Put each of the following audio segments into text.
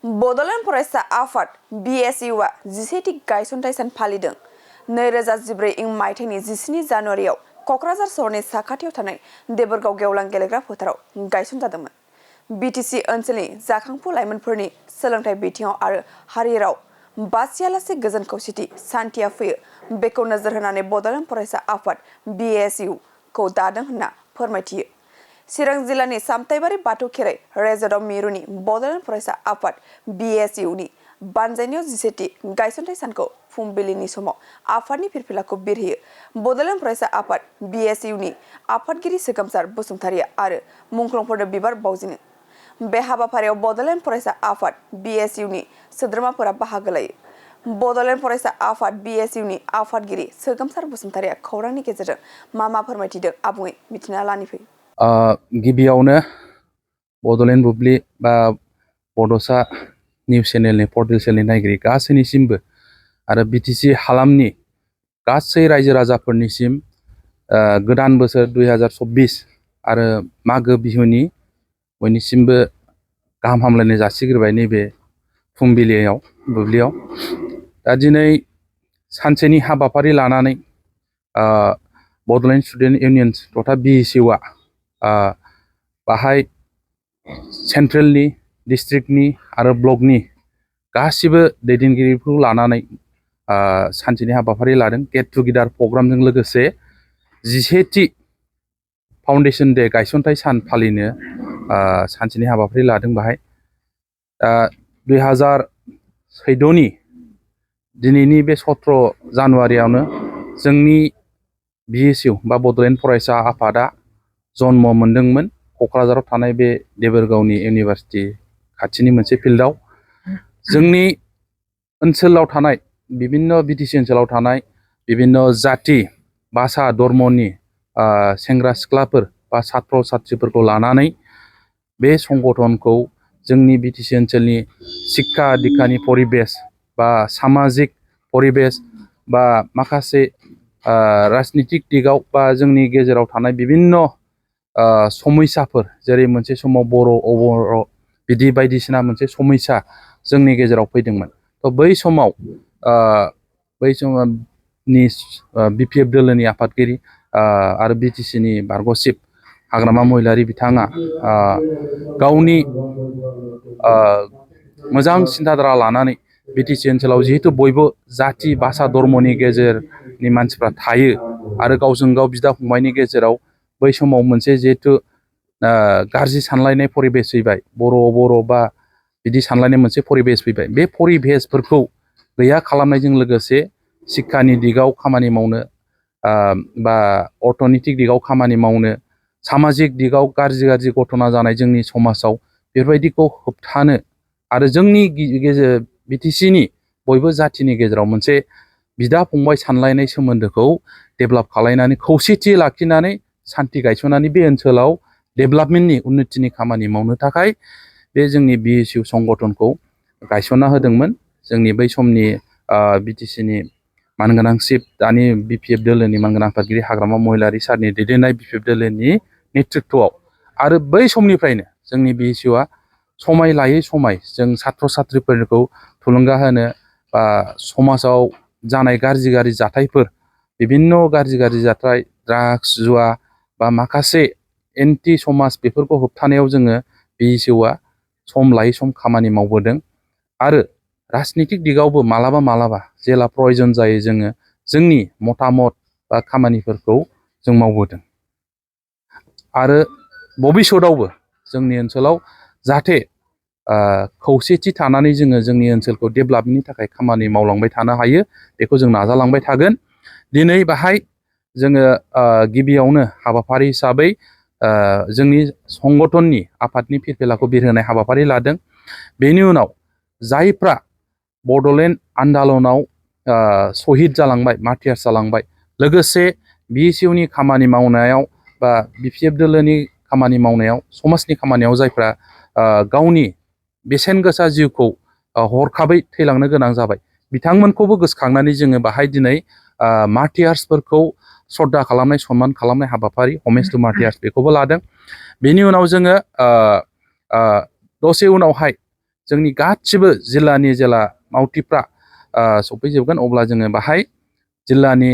बड'ल फरायसा आफाद BSUआ 11थि गायसनथाय सान फालिदों। 2014 इं मायथाइनि 17 जानुवारियाव क'क्राझार सहरनि साखाथियाव थानाय देबोरगाव गेवलां गेलेग्रा फोथाराव गायसनजादोंमोन। BTC ओनसोलनि जाखांफु लाइमोनफोरनि सोलोंथाइ बिथिङाव आरो हारि राव बासियालासे गोजोन खौसेथि सान्थिया फैयो बेखौ नोजोर होनानै बड'ल फरायसा आफाद BSU खौ दादों होनना फोरमायथियो। चिरां जिल्लानि सामथाइबारि बाथौ खेराइ रेजर्टआव मिरुनि बड'ल फरायसा आफाद BSU नि बानजायनायाव 11थि गायसनथाय सानखौ फुंबिलिनि समाव आफादनि फिरफिलाखौ बिरहोयो। बड'ल फरायसा आफाद BSU नि आफादगिरि सोगोमसार बसुमतारी आरो मुंख्लंफोरनो बिबार बावजेनो। बे हाबाफारियाव बड'ल फरायसा आफाद BSU नि सोद्रोमाफोरा बाहागो लायो। बड'ल फरायसा आफाद BSU नि आफादगिरि सोगोमसार बसुमतारीया खौरांनि गेजेरजों मा फोरमायथिदों आबुङै मिथिना लानि फै। गिबियावनो बड'लेण्ड बुब्लि बा बड'सा निउस चेनेलनि पर्टेल चेनेलनि नायगिरि गासैनिसिमबो आरो BTC हालामनि गासै रायजो राजाफोरनिसिम गोदान बोसोर 2024 आरो मागो बिहुनि बयनिसिमबो गाहाम हामलायनाय जासिग्रोबाय नैबे फुंबिलियाव बुब्लियाव। दा दिनै सानसेनि हाबाफारि लानानै बड'लेण्ड स्टुडेन्ट इउनियन तथा BSUआ बाहाय सेन्ट्रेलनि डिस्ट्रिक्टनि आरो ब्लकनि गासिबो दैदेनगिरिफोरखौ लानानै सानसेनि हाबाफारि लादों। गेट टुगेदार प्रग्रामजों लोगोसे 11थि फाउन्डेसन डे गायसनथाय सान फालिनो सानसेनि हाबाफारि लादों। बाहाय 2014नि दिनैनि बे 17 जानुवारियावनो जोंनि BSU बा बड'लेण्ड फरायसा आफादा जन्म मोनदोंमोन क'क्राझाराव थानाय बे देबोरगावनि इउनिभारसिटि खाथिनि मोनसे फिल्डआव। जोंनि ओनसोलाव थानाय बिभिन्न BTC ओनसोलाव थानाय बिभिन्न जाति भाषा धर्मनि सेंग्रा सिख्लाफोर बा छात्र छात्रीफोरखौ लानानै बे संगठनखौ जोंनि BTC ओनसोलनि शिक्षा दीक्षानि परिबेश बा सामाजिक परिबेश बा माखासे राजनितिक दिगाव बा जोंनि गेजेराव थानाय बिभिन्न समयसाफोर जेरै मोनसे समाव बर' बिदि बायदिसिना मोनसे समयसा जोंनि गेजेराव फैदोंमोन। थ' बै समनि BPF दोलोनि आफादगिरि आरो BTCनि बारग'सिब हाग्रामा महिलारि बिथाङा गावनि मोजां सिन्थाधारा लानानै BTC ओनसोलाव जिहेतु बयबो जाति भाषा धर्मनि गेजेरनि मानसिफ्रा थायो आरो गावजों गाव बिदा फंबायनि गेजेराव बै समाव मोनसे जिहेतु गाज्रि सानलायनाय परिबेश फैबाय, बर' बा बिदि सानलायनाय मोनसे परिबेश फैबाय। बे परिबेशफोरखौ गैया खालामनायजों लोगोसे शिक्षानि दिगाव खामानि मावनो बा अर्थनैतिक दिगाव खामानि मावनो, सामाजिक दिगाव गाज्रि घटना जानाय जोंनि समाजाव बेफोरबायदिखौ होबथानो आरो जोंनि BTCनि बयबो जातिनि गेजेराव मोनसे बिदा फंबाय सानलायनाय सोमोन्दोखौ डेभेलप खालायनानै खौसेथि लाखिनानै सान्थि गायसननानै बे ओनसोलाव डेभेलपमेन्टनि उन्नतिनि खामानि मावनो थाखाय बे जोंनि BSU संगठनखौ गायसनना होदोंमोन। जोंनि बै समनि BTCनि मानगोनांसिब दानि BPF दोलोनि मानगोनां आफादगिरि हाग्रामा महिलारि सारनि दैदेननाय BPF दोलोनि नेतृत्वआव आरो बै समनिफ्रायनो जोंनि BSUआ समाय लायै समाय जों छात्र छात्रीफोरखौ थुलुंगा होनो बा समाजाव जानाय गाज्रि जाथायफोर बिभिन्न गाज्रि जाथाय ड्राग्स जुवा बा माखासे एन्टि समाज बेफोरखौ होबथानायाव जोङो BSUआ सम लायै सम खामानि मावबोदों आरो राजनितिक दिगावबो मालाबा जेला प्रयजन जायो जोङो जोंनि मतामत बा खामानिफोरखौ जों मावबोदों आरो भबिष्यतआवबो जोंनि ओनसोलाव जाहाथे खौसेथि थानानै जोङो जोंनि ओनसोलखौ डेभेलपमेन्टनि थाखाय खामानि मावलांबाय थानो हायो बेखौ जों नाजालांबाय थागोन। दिनै बाहाय जोङो गिबियावनो हाबाफारि हिसाबै जोंनि संगठननि आफादनि फिरफिलाखौ बिरहोनाय हाबाफारि लादों। बेनि उनाव जायफ्रा बड'लेण्ड आन्दलनाव शहीद जालांबाय, मार्टियार्स जालांबाय, लोगोसे BSUनि खामानि मावनायाव बा BPF दोलोनि खामानि मावनायाव समाजनि खामानियाव जायफ्रा गावनि बेसेन गोसा जिउखौ हरखाबै थैलांनो गोनां जाबाय बिथांमोनखौबो गोसोखांनानै जोङो बाहाय दिनै मार्टियार्सफोरखौ श्रद्धा खालामनाय सनमान खालामनाय हाबाफारि हमेज टु मार्टियार्स बेखौबो लादों। बेनि उनाव जोङो दसे उनावहाय जोंनि गासिबो जिल्लानि जेला मावथिफ्रा सफैजोबगोन अब्ला जोङो बाहाय जिल्लानि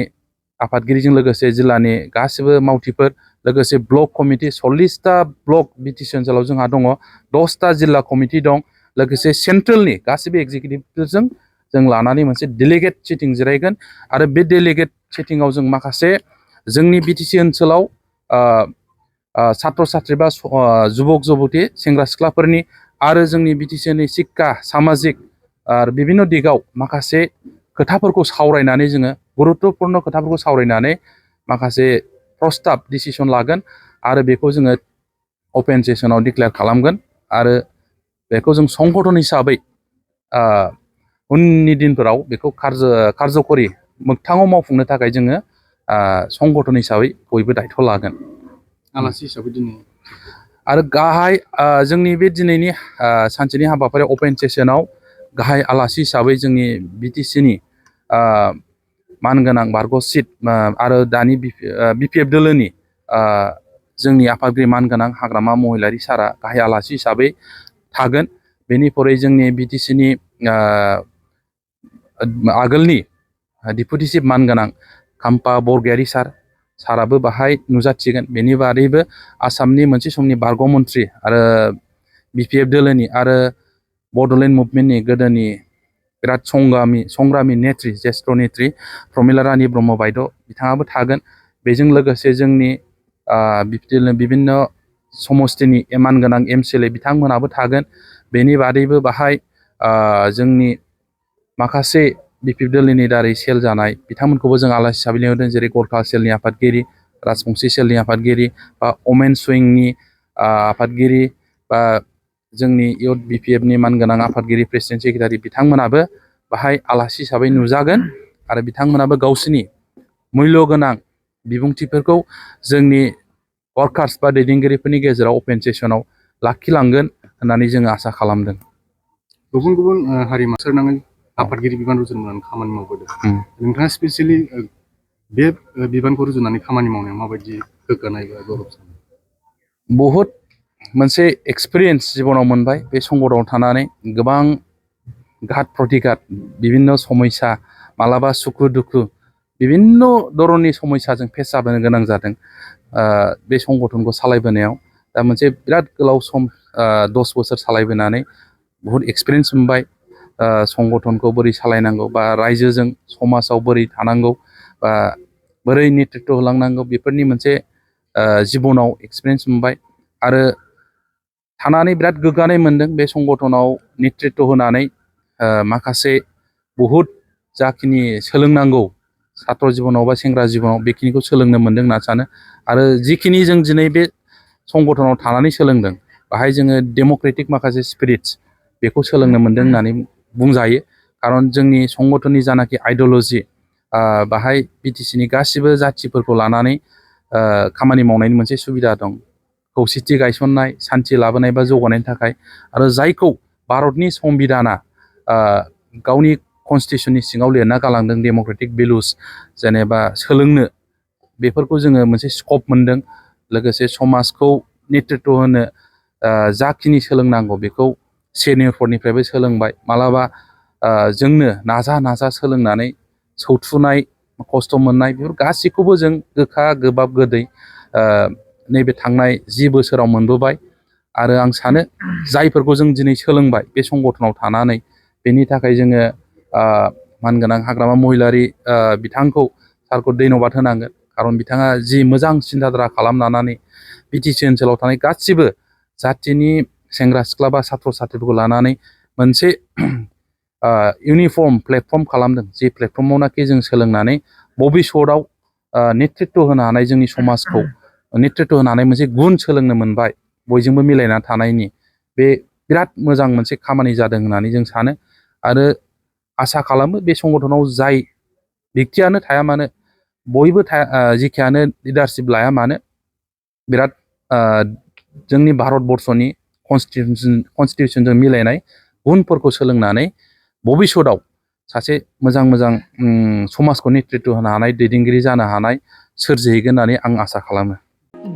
आफादगिरिजों लोगोसे जिल्लानि गासिबो मावथिफोर लोगोसे ब्लक कमिटि 40टा ब्लक बिटिसि ओनसोलाव जोंहा दङ 10टा जिल्ला कमिटि दं लोगोसे सेन्ट्रेलनि गासिबो एग्जिकिउटिभफोरजों जों लानानै मोनसे डेलिगेट सिटिं जिरायगोन आरो बे डेलिगेट सिटिंआव जों माखासे जोंनि बिटिसि ओनसोलाव सात्र सात्रि बा जुबक जुबती सेंग्रा सिख्लाफोरनि आरो जोंनि बिटिसिनि शिक्षा सामाजिक आरो बिभिन्न दिगाव माखासे खोथाफोरखौ सावरायनानै जोङो गुरुत्वपूर्ण खोथाफोरखौ सावरायनानै माखासे प्रस्ताब डिसिसन लागोन आरो बेखौ जोङो अपेन सेसनाव डिक्लेयार खालामगोन आरो बेखौ जों संगठन हिसाबै उननि दिनफोराव बेखौ कारजकरि मोगथाङाव मावफुंनो थाखाय जोङो संगठन हिसाबै बयबो दायथ' लागोन आलासि हिसाबै दिनै आरो गाहाय जोंनि बे दिनैनि सानसेनि हाबाफारियाव अपेन सेसनाव गाहाय आलासि हिसाबै जोंनि बिटिसिनि मानगोनां बारग' सिट आरो दानि बिपिएफ दोलोनि जोंनि आफादगिरि मानगोनां हाग्रामा महिलारि सारा गाहाय आलासि हिसाबै थागोन बेनिफ्राय जोंनि बिटिसिनि आगोलनि डिपुटि चिफ मानगोनां खाम्फा बरगयारि साराबो बाहाय नुजाथिगोन बेनि बादैबो आसामनि मोनसे समनि बारग' मन्थ्रि आरो बिपिएफ दोलोनि आरो बड'लेण्ड मुभमेन्टनि गोदोनि बिराद संग्रामि नेत्रि ज्येष्ठ नेत्रि प्रमिला रानी ब्रह्म बायद' बिथाङाबो थागोन बेजों लोगोसे जोंनि बिभिन्न समस्तिनि मानगोनां एमसिएलए बिथांमोनाबो थागोन बेनि बादैबो बाहाय जोंनि माखासे बिपिएफ दोलोनि दारै सेल जानाय बिथांमोनखौबो जों आलासि हिसाबै लिंहरदों जेरै गरखा सेलनि आफादगिरि राजबंसि सेलनि आफादगिरि बा अमेन सुइंनि आफादगिरि बा जोंनि इउथ बिपिएफनि मानगोनां आफादगिरि प्रेसिडेन्ट सेक्रेटारि बिथांमोनाबो बाहाय आलासि हिसाबै नुजागोन आरो बिथांमोनाबो गावसोरनि मुल्य गोनां बिबुंथिफोरखौ जोंनि वर्कार्स बा दैदेनगिरिफोरनि गेजेराव अपेन सेसनाव लाखिलांगोन होननानै जोङो आसा खालामदों गुबुन गुबुन हारि मानसिफोरनाङै आफादगिरि बिबान रुजुननानै खामानि मावबोदों नोंथाङा स्पेसियेलि बे बिबानखौ रुजुनानै खामानि मावनायाव माबायदि गोग्गानाय बा गौरब सानो बहुद मोनसे एक्सपिरियेन्स जिबनाव मोनबाय बे संगठनाव थानानै गोबां घात प्रतिघात बिभिन्न समयसा मालाबा सुखु दुखु बिभिन्न धरननि समयसाजों फेस जाबोनो गोनां जादों बे संगठनखौ सालायबोनायाव दा मोनसे बिराद गोलाव सम 10 बोसोर सालायबोनानै बहुद एक्सपिरियेन्स मोनबाय संगठनखौ बोरै सालायनांगौ बा रायजोजों समाजाव बोरै थानांगौ बा बोरै नेतृत्व होलांनांगौ बेफोरनि मोनसे जिबनाव एक्सपिरियेन्स मोनबाय आरो थानानै बिराद गोग्गानाय मोनदों बे संगठनाव नेतृत्व होनानै माखासे बहुद जाखिनि सोलोंनांगौ सात्र जिबनाव बा सेंग्रा जिबनाव बेखिनिखौ सोलोंनो मोनदों होनना सानो आरो जिखिनि जों दिनै बे संगठनाव थानानै सोलोंदों बाहाय जोङो डेम'क्रेटिक माखासे स्पिरिट्स बेखौ सोलोंनो मोनदों होननानै बुंजायो खारन जोंनि संगठननि जानाखि आइडिय'लजि बाहाय बिटिसिनि गासिबो जाथिफोरखौ लानानै खामानि मावनायनि मोनसे सुबिदा दं खौसेथि गायसननाय सान्थि लाबोनाय बा जौगानायनि थाखाय आरो जायखौ भारतनि संबिधाना गावनि कनस्टिटिउसननि सिङाव लिरना गालांदों डेम'क्रेटिक भेलुस जेनेबा सोलोंनो बेफोरखौ जोङो मोनसे स्कप मोनदों लोगोसे समाजखौ नेतृत्व होनो जाखिनि सोलोंनांगौ बेखौ सेनियरफोरनिफ्रायबो सोलोंबाय मालाबा जोंनो नाजा सोलोंनानै सौथुनाय खस्थ' मोननाय बेफोर गासैखौबो जों गोखा गोबाब गोदै नैबे थांनाय 10 बोसोराव मोनबोबाय आरो आं सानो जायफोरखौ जों दिनै सोलोंबाय बे संगठनाव थानानै बेनि थाखाय जोङो मानगोनां हाग्रामा महिलारि बिथांखौ सारखौ धन्यबाद होनांगोन खारन बिथाङा जि मोजां सिन्थाधारा खालामनानै बिटिसि ओनसोलाव थानाय गासिबो जाथिनि सेंग्रा सिख्ला बा सात्र साथ्रिफोरखौ लानानै मोनसे इउनिफर्म प्लेटफर्म खालामदों जे प्लेटफर्मावनाखि जों सोलोंनानै भबिसतआव नेतृत्व होनो हानाय जोंनि समाजखौ नेतृत्व होनो हानाय मोनसे गुन सोलोंनो मोनबाय बयजोंबो मिलायना थानायनि बे बिराद मोजां मोनसे खामानि जादों होननानै जों सानो आरो आसा खालामो बे संगठनाव जाय व्यक्तियानो थाया मानो बयबो जेखियानो लिडारशिप लाया मानो बिराद जोंनि भारतबर्षनि कनस्टिटिउसनजों मिलायनाय गुनफोरखौ सोलोंनानै भबिसतआव सासे मोजां समाजखौ नेतृत्व होनो हानाय दैदेनगिरि जानो हानाय सोरजिहैगोन होननानै आं आसा खालामो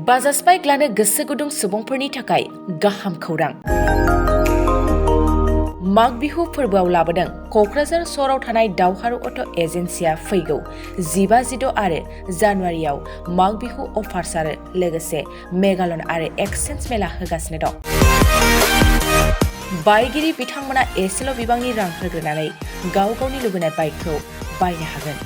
बाजाज बाइक लानो गोसो गुदुं सुबुंफोरनि थाखाय गाहाम खौरां माग बिहु फोरबोआव लाबोदों क'क्राझार सहराव थानाय दावहारु अट' एजेन्सिया फैगौ 15-16 आरो जानुवारियाव माग बिहु अफार्स आरो लोगोसे मेगालन आरो एक्सचेन्ज मेला होगासिनो दं। बायगिरि बिथांमोना एसेल' बिबांनि रां होग्रोनानै गाव गावनि लुबैनाय बाइकखौ बायनो हागोन।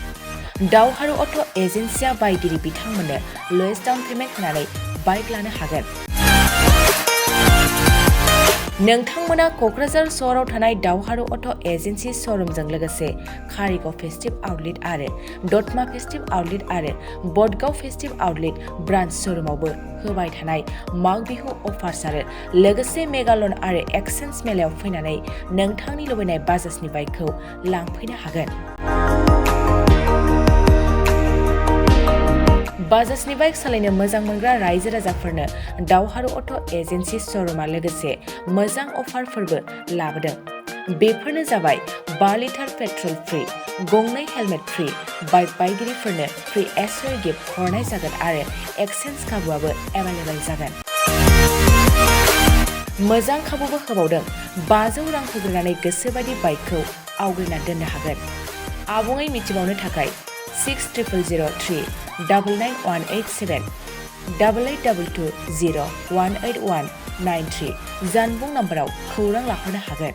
दावहारु अट' एजेन्सिया बायगिरि बिथांमोननो लवेस्ट डाउन पेमेन्ट होनानै बाइक लानो हागोन। नोंथांमोना क'क्राझार सहराव थानाय दावहारु अट' एजेन्सि श'रुमजों लोगोसे कारिगाव फेस्टिभ आउटलेट आरो दतमा फेस्टिभ आउटलेट आरो बड'गाव फेस्टिभ आउटलेट ब्रान्च श'रुमावबो होबाय थानाय माग बिहु अफार्स आरो लोगोसे मेगालन आरो एक्सचेन्ज मेलायाव फैनानै नोंथांनि लुबैनाय बाजाजनि बाइकखौ लांफैनो हागोन। बाजाजनि बाइक सालायनो मोजां मोनग्रा रायजो राजाफोरनो दावहारु अट' एजेन्सि श'रुमा लोगोसे मोजां अफारफोरबो लाबोदों। बेफोरनो जाबाय 5 लिटार पेट्रल फ्रि, गंनै हेलमेट फ्रि, बाइक बायगिरिफोरनो फ्रि एसेसरी गिफ्ट हरनाय जागोन आरो एक्सचेन्ज खाबुआबो एभेलेबेल जागोन। मोजां खाबुबो होबावदों 500 रां होग्रोनानै गोसोबायदि बाइकखौ आवग्रिना दोननो हागोन। आबुङै मिथिबावनो थाखाय 6003 99187 8822 01819 93 जानबुं नाम्बाराव खौरां लाहरनो हागोन।